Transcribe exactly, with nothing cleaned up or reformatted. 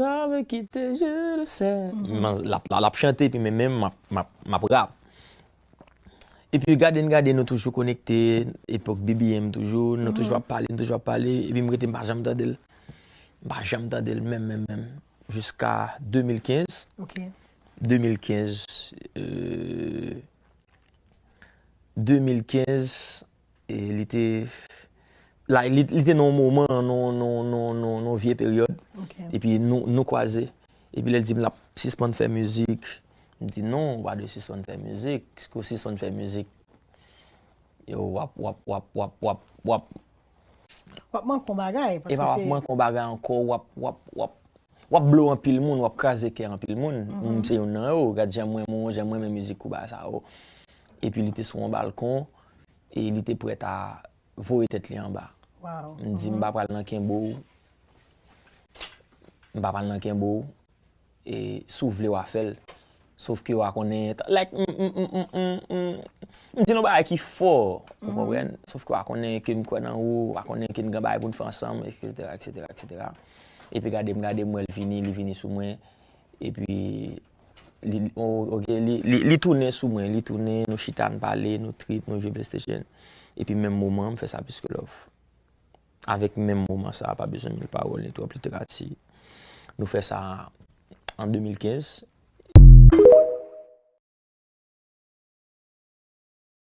Jamais quitter, je le sais. L ap, l ap chante, epi men menm, m ap, m ap, m ap rap. Epi gade n gade, nou toujou konekte, epòk B B M toujou, nou toujou ap pale, nou toujou ap pale, epi m rete, m pa janm tande l. M pa janm tande l, menm, menm, menm. Jiska de mil kenz. Ok. De mil kenz, euh, de mil kenz, e li te, la, li, li te nan yon moman, nan, nan, nan, nan, nan vye peryòd. Ok. Epi nou, nou kwaze. Epi lè l di m l ap sispann fè mizik, m di non, ou pa dwe sispann fè mizik. Si w sispann fè mizik, yo, w ap, w ap, w ap, w ap, w ap, w ap, W ap manke yon bagay. e pa w ap manke yon bagay ankò, w ap, w ap, w ap, w ap blow anpil moun, w ap kraze kè anpil moun. M se youn nan yo, gad jan mwen, mwen, jan mwen renmen mizik kouba sa yo. Epi li te sou yon balkon, e li te prèt a voye tèt li anba. Wow. M di, m pa pral nan kenbe w. M pa pral nan kenbe w. E si w vle w a fè l. Sof ke w a konnen, like, m, m, m, m, m, m, m di nou bagay ki fò, ou konprann? Sof ke w a konnen ke m kwè nan ou, w a konnen ke n gen bagay pou n fè ansanm, etsetera, etsetera, etsetera. Epi gade m, gade m, wè l vini, li vini sou mwen. Epi li, o- ok, li, li, li tounen sou mwen, li tounen, nou chita, n pale, nou trip, nou jwe PlayStation. Epi menm moman, m fè sa plis ke love. Avèk menm moman sa, pa bezwen mil pawòl, ni twòp literati. Nou fè sa an de mil kenz.